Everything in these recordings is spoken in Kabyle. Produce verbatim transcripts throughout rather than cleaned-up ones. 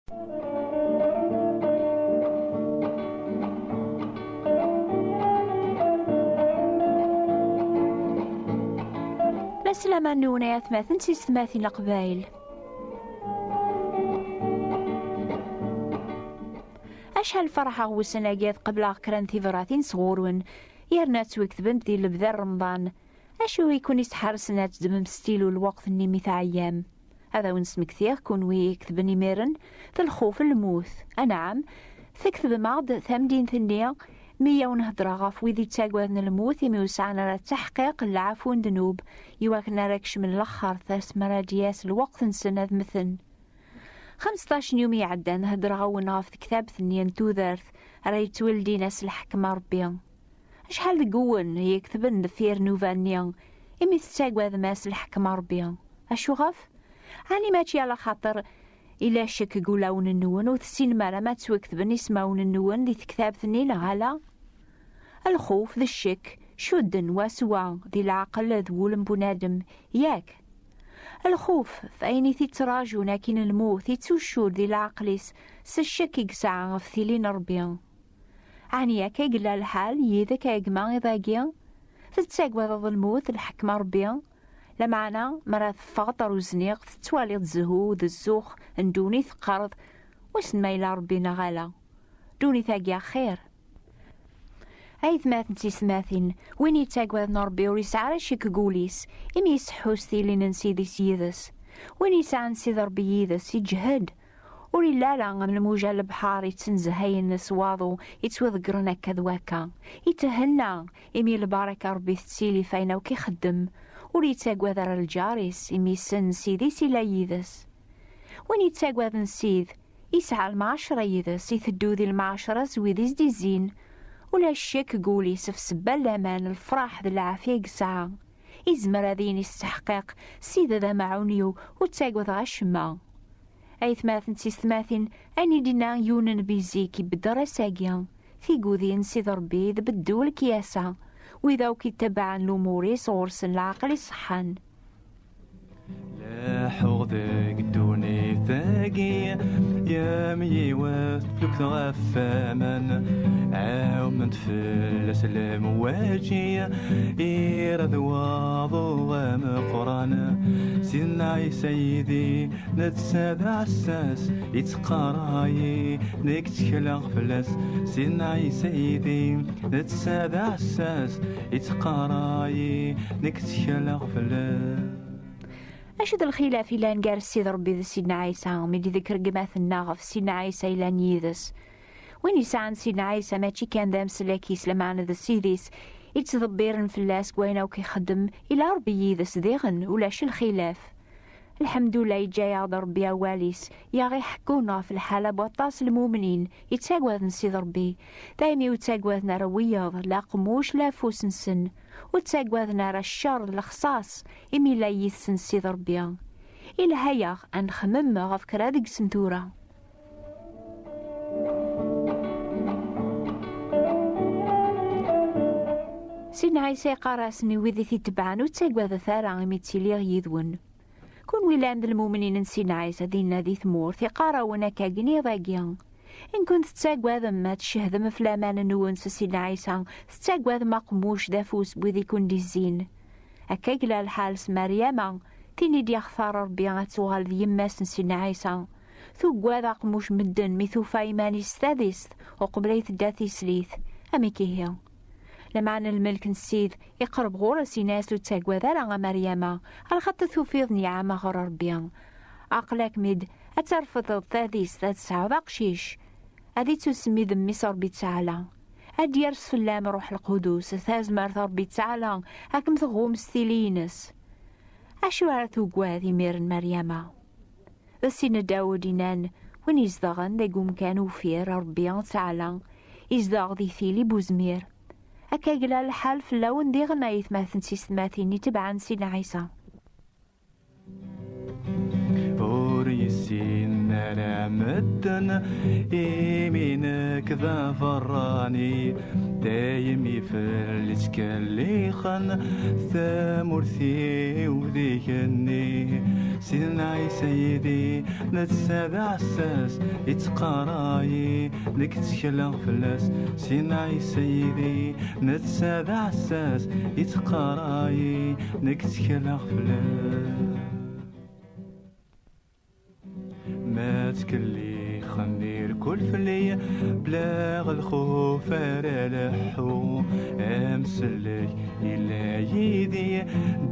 Laslama-nwen ay atmaten d tisetmatin Leqbayel. Acḥal ferḥeɣ wussan-agi ad qebleɣ kra n tibratin sɣur-wen, yerna ttwaketbent di lebda n Remḍan. Acu i ken-isḥersen ad teddmem stilu lweqt-nni mi tɛeyyam? Ad awen-smektiɣ kunwi iketben imiren, d lxuf n lmut. Anɛam, tketbem-aɣ-d tamdint-nni mi awen-heddreɣ ɣef wid yettaggaden lmut imi ur sɛan ara ttaḥqiq n lɛafu n ddnub, iwakken ara kecmen laxert asmi ara d-yas lweqt-nsen ad mmten. Xemseṭṭac n yum iɛeddan heddreɣ-awen ɣef tektabt-nni n tudert ara yettwaldin ass n lḥekma Rebbi. Acḥal deg-wen i iketben deffir nnuba-nni imi tettaggadem ass n lḥekma Rebbi? Acuɣef? Ɛni mačči ala xaṭer ila ccek deg wulawen-nwen ur tessinem ara ma ttwaketben ismawen-nwen di tektabt-nni neɣ ala? Lxuf d ccek cudden wa s wa di leɛqel d wul n bunadem, yak? Lxuf f ayen i t-ittrajun akkin lmut ittuccud di leɛqel-is s ccek i yesɛa ɣef tili n Rebbi. Ɛni akka i yella lḥal yid-k a gma iḍ-agi? Tettaggadeḍ lmut, lḥekma Rebbi? Lameɛna mi ara teffɣeḍ ar uzniq tettwaliḍ zzhu d zzux n ddunit teqqareḍ: "Wissen ma yella Rebbi neɣ ala? Ddunit-agi axir." Aytmaten d tisetmatin, win yettaggaden Rebbi ur yesɛi ara ccek deg wul-is, imi iseḥḥu s tilin n Ssid-is yid-s. Win yesɛan Ssid Rebbi yid-s, iǧhed. Ur yelli ara am lmuja n lebḥer yettnezhayen s waḍu yettwaḍeggren akka d wakka. Ithenna imi lbaraka Rebbi tettili f ayen akk ixeddem. Ur yettaggad ara lǧar-is imi yessen Ssid-is ila yid-s. Win yettaggaden Ssid, yesɛa lmeɛcra yid-s, iteddu di lmeɛcra s wid i s-d-izzin. Ulac ccek deg wul-is f ssebba n laman, lefraḥ d lɛafya i yesɛa. Izmer ad yini s tteḥqiq: "Ssid d amaɛun-iw, ur ttaggadeɣ acemma." Aytmaten d tisetmatin, ayen i d-yenna yiwen n nnbi zik ibedder ass-agi: "Tigudi n Sidi Rebbi d beddu lekyasa, wid akk ittabaɛen lumuṛ-is ɣur-sen leɛqel iṣeḥḥan." Leḥḥuɣ deg ddunit-agi, yam yiwet teflukt ɣef waman, ɛument fell-as lemwaji, irad waḍu ameqqran. Sidna Ɛisa yid-i, netta d aɛessas, ittqaray, nekk ttekleɣ fell-as. Sidna Ɛisa yid-i, netta d aɛessas, ittqaray, nekk ttekleɣ fell-as. Acu d lxilaf yellan gar Ssid Rebbi d Sidna Ɛisa, mi d-iḍekker gma-tneɣ ɣef Sidna Ɛisa yellan yid-s? Win yesɛan Sidna Ɛisa mačči kan d ameslak-is, lameɛna d Ssid-is, ittḍebbiren fell-as deg wayen akk ixeddem, ila Rebbi yid-s diɣen, ulac lxilaf. Lḥemdullah, yeǧǧa-yaɣ-d Rebbi awal-is, i aɣ-iḥekkun ɣef lḥala n waṭas n lmumnin yettaggaden Ssid Rebbi, daymi ur ttaggaden ara wiyaḍ, la aqemmuc, la afus-nsen, ur ttaggaden ara ccer d lexṣaṣ, imi la yid-sen Ssid Rebbi. Ilha-yaɣ ad nexmem ɣef kra deg-sen tura. Sidna Ɛisa iqqar-asen i wid i t-itebɛen: "Ur ttaggadet ara, imi ttiliɣ yid-wen." Kunwi llan d lmumnin n Sidna Ɛisa dinna di tmurt, iqqar-awen akkagi iḍ-agi: "In kuntum tettaggadem ad tcehdem f laman-nwen s Sidna Ɛisa, tettaggadem aqemmuc d afus n wid i ken-d-izzin." Akka i yella lḥal s Meryama, tin i d-yaxtar Rebbi ad tuɣal d yemma-s n Sidna Ɛisa. Tuggad aqemmuc n medden mi tufa iman-is s tadist, uqbel ay tedda tislit. Amek ihi? Lameɛna lmelk n Ssid iqreb ɣur-s, yenna-as: "Ur ttaggad ara a Meryama, alaxaṭer tufiḍ nniɛama ɣer Rebbi. Aql-akem-id ad terfdeḍ tadist, ad tesɛuḍ aqcic, ad ittusemmi d mmi-s Rebbi Ttaɛla. Ad d-yers fell-am Ṛuḥ Lqudus, tazmert Rebbi Ttaɛla ad kem-tɣum s tili-ines." Acu ara tuggad imiren Meryama? D sin n Dawed inan: "Win izedɣen deg umkan uffir, Rebbi Ttaɛla izdeɣ di tili buzmir." Akka i yella lḥal fell-awen diɣen, ay atmaten d tisetmatin itebɛen Sidna Ɛisa. Ur yessin Ara medden, imi nekk d aberrani, dayem ifel ttkellixen, tamurt-iw d igenni. Sidna Ɛisa yid-i, netta d aɛessas, ittqarayi, nekk ttekleɣ fell-as. Sidna Ɛisa yid-i, netta d aɛessas, ittqarayi, nekk ttekleɣ fell-as. Ma ttkellixen di lkul fell-i, bla lxuf ara leḥḥu. Amsellek yella yid-i,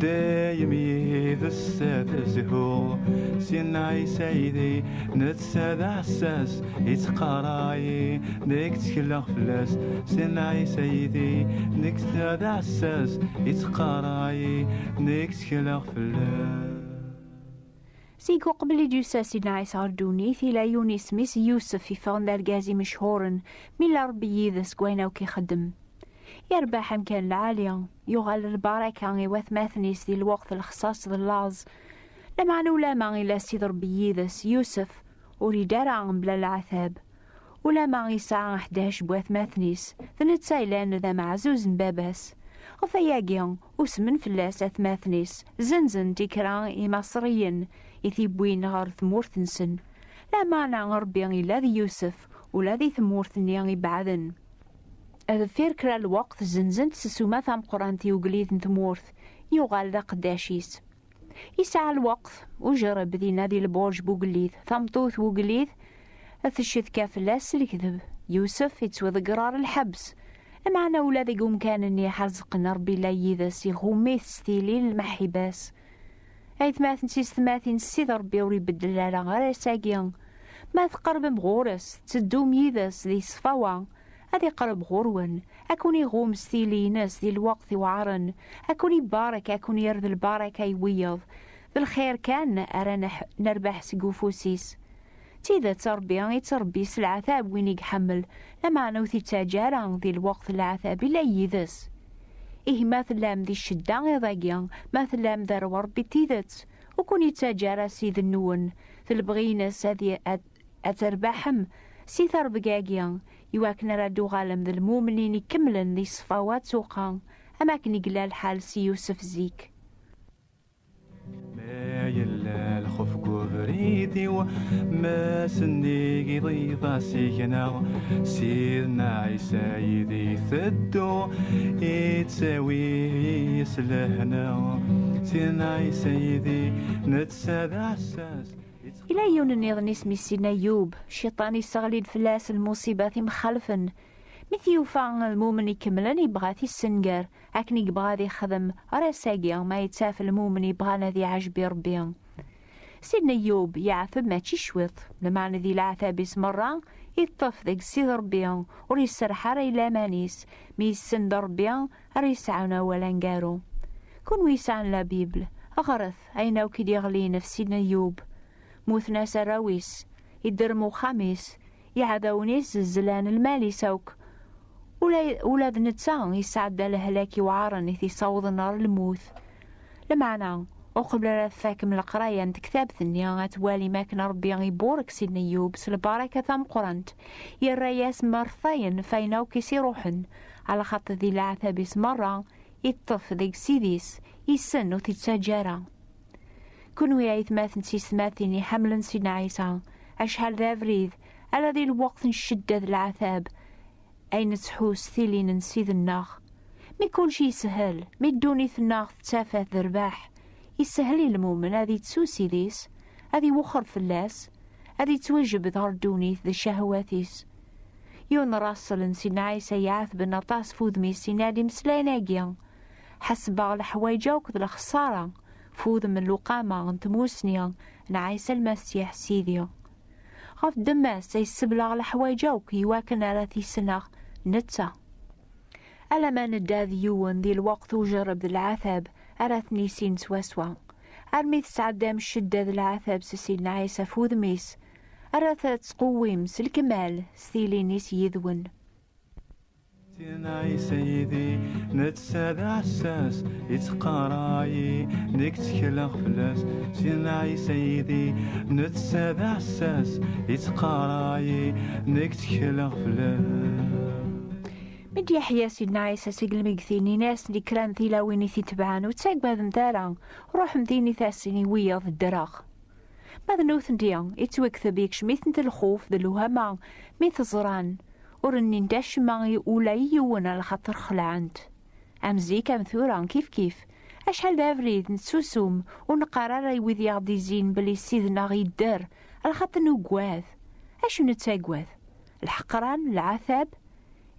dayem yid-s ad zhu. Sidna Ɛisa yid-i, netta d aɛessas, ittqarayi, nekk ttekleɣ fell-as. Sidna Ɛisa yid-i, nekk d aɛessas, ittqarayi, nekk ttekleɣ fell-as. Seg uqbel i d-yusa Sidna Ɛisa ɣer ddunit, ila yiwen isem-is Yusef, iffɣen d argaz imechuren, mi yella Ṛebbi yid-s deg wayen akk ixeddem. Yerbeḥ amkan lɛali, yuɣal lbaraka i watmaten-is di lweqt n lexṣaṣ d llaẓ. Lameɛna ulama ila Ssid Ṛebbi yid-s, Yusef ur yeddi ara mebla leɛtab. Ulama yesɛa ḥdac n watmaten-is, d netta yellan d ameɛzuz n baba-s. Ɣef wayagi, usmen fell-as atmaten-is, zenzen-t i kra Imaṣriyen i t-iwwin ɣer tmurt-nsen. Lameɛna Ṛebbi yella d Yusef, ula di tmurt-nni ibeɛden. Deffir kra lweqt, zenzen-t s ssuma tameqqrant i ugellid n tmurt, yuɣal d aqeddac-is. Yesɛa lweqt ujerreb dinna di lburǧ n ugellid. Tameṭṭut n ugellid teccetka fell-as s lekdeb. Yusef yettwaḍegger ɣer lḥebs, lameɛna ula deg umkan-nni ḥerzeqen Ṛebbi yella yid-s, iɣumm-it s tili n lmeḥiba-s. Aytmaten d tiyessetmatin, Ssid Ṛebbi ur ibeddel ara ar ass-agi. Ma tqerbem ɣur-s, tetteddum yid-s di ṣṣfawa, ad iqerreb ɣur-wen, ad ken-iɣumm s tili-ines di lweqt iweɛṛen, ad ken-ibarek, ad ken-yerr d lbaraka i wiyeḍ. D lxir kan ara neḥ-, nerbeḥ seg ufus-is. D tidet, Ṛebbi ittṛebbi s leɛtab win i iḥemmel, lameɛna ur t-ittaǧǧa ara di lweqt n leɛtab, ila yid-s. Ihi ma tellam di ccedda iḍ-agi, ma tellam d arwa Ṛebbi n tidet, ur ken-ittaǧǧa ara Ssid-nwen, d lebɣi-ines ad, ad, ad terbeḥem si terbeg-agi, iwakken ara d-tuɣalem d lmumnin ikemlen di ṣṣfawa d tuqa, am akken i yella lḥal s Yusef zik. Ma yella lxuf deg ubrid-iw, ma sennig iḍ-, iḍ-as igneɣ, Sidna Ɛisa yid-i iteddu, ittawi-yi s lehna. Sidna Ɛisa yid-i, netta d aɛessas. Ila yiwen nniḍen isem-is Sidna Yub, cciṭan isseɣli-d fell-as lmuṣibat imxalfen. Mi t-yufa lmumen ikemlen, yebɣa ad t-issenger, akken i yebɣa ad ixdem ar ass-agi, ma yettaf lmumen yebɣan ad iɛjeb i Ṛebbi. Sidna Yub yeɛteb mačči cwiṭ, lameɛna di leɛtab-is merra, yeṭṭef deg Ssid Ṛebbi, ur iserreḥ ara i laman-is, mi yessen d Ṛebbi ara yesɛun awal aneggaru. Kunwi yesɛan la Bible, ɣret ayen akk i d-iɣlin ɣef Sidna Yub. Muten-as arraw-is, idderrem uxxam-is, iɛdawen-is zezzlen lmal-is akk. Ula, ula d netta yesɛedda lehlak iweɛṛen i t-yessawḍen ɣer lmut. Lameɛna, uqbel ara tfakem leqraya n tektabt-nni, ad twalim akken Ṛebbi iburek Sidna Yub s lbaraka tameqqrant, yerra-yas mertayen f ayen akk i s-iruḥen, ɛlaxaṭer di leɛtab-is merra, iṭṭef deg Ssid-is, issen ur t-ittaǧǧa ara. Kunwi aytmaten d tiyessetmatin iḥemmlen Sidna Ɛisa, acḥal d abrid, ala di lweqt n ccedda d leɛtab, ay nettḥus tilin n Ssid-nneɣ. Mi kulci yeshel, mi ddunit-nneɣ tettafat d rrbeḥ, yeshel i lmumen ad ittu Ssid-is, ad iwexxer fell-as, ad ittwajbed ɣer ddunit d ccahwat-is. Yiwen n raṣel n Sidna Ɛisa iɛetben aṭas f udem-is, yenna-d imeslayen-agi: "Ḥesbeɣ leḥwayeǧ akk d lexṣara f udem n luqama n tmusni n Ɛisa Lmasiḥ Sidi." Ɣef ddemma-s ay ssebleɣ leḥwayeǧ akk iwakken ara t-issneɣ netta. Alamma nedda d yiwen di lweqt ujerreb d leɛtab ara t-nissin swaswa. Armi tesɛeddam ccedda d leɛtab s Sidna Ɛisa f udem-is, ara tettqewwim s lekmal s tilin-is yid-wen. Sidna Ɛisa yid-i, netta d aɛessas, ittqaray-i, nekk ttekleɣ fell-as. Sidna Ɛisa yid-i, netta d aɛessas, ittqaray-i, nekk ttekleɣ fell-as. Mi d-yeḥya Sidna Ɛisa seg lmegtin, ini-asen i kra n tilawin i t-itebɛen, ur ttaggademt ara, ruḥemt init-asen i wiyaḍ ddreɣ. Ma d nutenti, ittwakteb ikcem-itent lxuf d lewhama mi t-ẓran, ur nnint acemma i ula i yiwen, alaxaṭer xelɛent. Am zik am tura, kifkif. Acḥal d abrid, netsusum, ur neqqar ara i wid i aɣ-d-izzin belli Ssid-nneɣ yedder, alaxaṭer nuggad. Acu nettagad? Lḥeqran, lɛatab?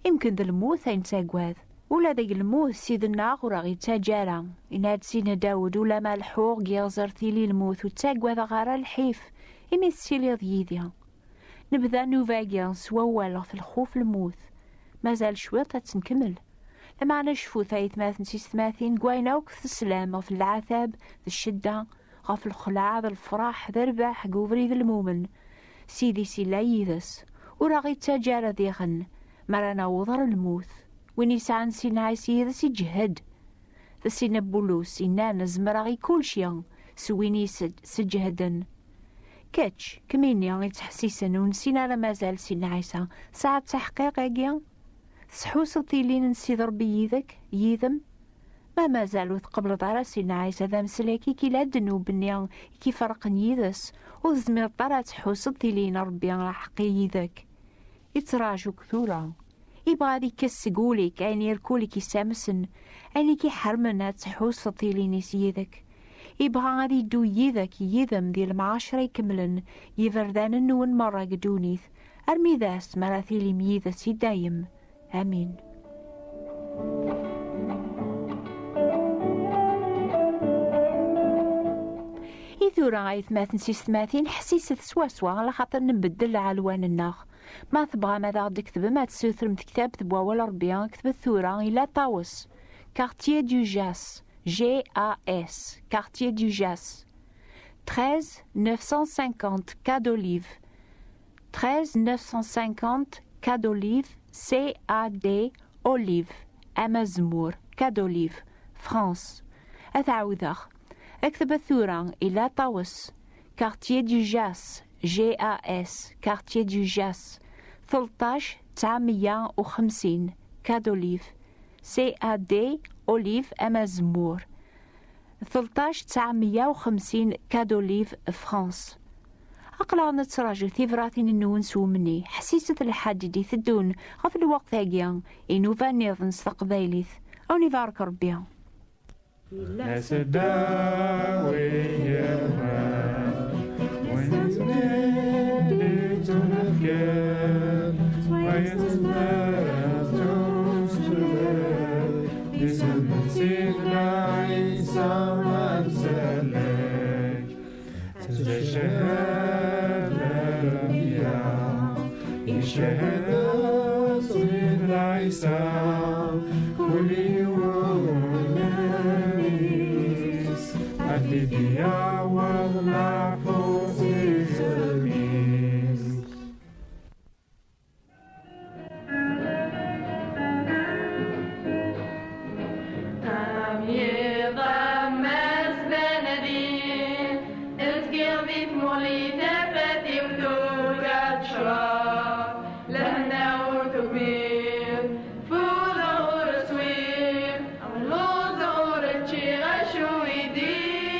Imken d lmut ay nettagad. Ula deg lmut, Ssid-nneɣ ur aɣ-yettaǧǧa ara. Yenna-d Sidna Dawed, "Ulamma leḥḥuɣ deg yiɣzer tili lmut, ur ttagadeɣ ara lḥif, imi tettiliḍ yid-i." Nebda nnuba-agi s wawal ɣef lxuf lmut. Mazal cwiṭ ad tt-nkemmel. Lameɛna cfut, aytmaten s yessetmatin, deg wayen akk teslam, ɣef leɛtab d ccedda, ɣef lxelɛa d lefraḥ d rrbeḥ deg ubrid n lmumen. Ssid-is yella yid-s, ur aɣ-ittaǧǧa ara diɣen mi ara naweḍ ɣer lmut. Win yesɛan Sidna Ɛisa yid-s iǧehhed. D Sidna Bulus yennan, "Zemreɣ i kulci s win i s-, s-ǧehden." Kečč, kemmini ittḥessisen, ur nessin ara mazal Sidna Ɛisa, tesɛiḍ taḥqiq-agi? Tettḥusseḍ tilin n Sidi Ṛebbi yid-k, yid-m? Ma mazal ur tqebbleḍ ara Sidna Ɛisa d ameslak-ik, ila ddnub-nni i k-iferqen yid-s, ur tezmireḍ ara ad tḥusseḍ tilin n Ṛebbi aḥeqqi yid-k. Ittraǧu-k tura. Ibɣa ad ikkes seg wul-ik ayen irkul i k-issamsen, ayen i k-iḥermen ad tḥusseḍ tilin-is yid-k. Ibɣa ad iddu yid-k, yid-m di lemɛacra ikemlen, iberdanen-nwen merra deg ddunit, armi d ass mi ara tilim yid-s i dayem. Amin. I tura, aytmaten s yessetmatin, ḥessiset swaswa, alaxaṭer nbeddel lɛelwan-nneɣ. Ma tebɣam ad aɣ-d-tketbem, ad tessutrem tektabt n wawal Ṛebbi, ktbet tura i La Tawas, Quartier du Jas, G A S, Quartier du Jas, treize neuf cent cinquante Cade Olive, treize neuf cent cinquante Cade Olive, C A D Olive, am azemmur, Cade Olive, France. Ad ɛawdeɣ. Ktbet tura i La Tawas, Quartier du Jas, G A S, Quartier du Jas, tleṭṭac tesɛemya u xemsin, Cade Olive, C A D Olive, am azemmur, tleṭṭac tesɛemya u xemsin Cade Olive, France. Aql-aɣ nettraǧu tibratin-nwen s umni. Ḥessiset lḥaǧ i d-iteddun ɣef lweqt-agi i nuba nniḍen s teqbaylit. Ad wen-ibarek Ṛebbi. Yella seddaw i yemma, win yettunefken, ma yezmer ad tusbel, isem n Sidna Ɛisa ad nsellek. Teched l'anbiya, yeched Sidna Ɛisa, kul yiwen ad t-id-yaweḍ leɛfu s isem-is. Am yiḍ am ass d anadi, zgiɣ di tmuɣli tafat-iw tuga tecreḍ, lehna ur tugiḍ, fudeɣ ur swiɣ, lluẓeɣ ur ččiɣ, acu i d-iqqimen?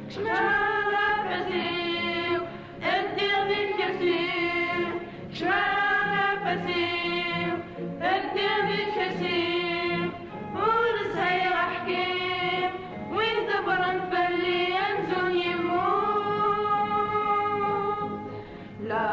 Kecmeɣ ɣer ifassen-iw, ddiɣ di tkersi, kecmeɣ ɣer ifassen-iw, ddiɣ di tkersi, ur sɛiɣ aḥkim, win ḍebbren fell-i amzun yemmut. La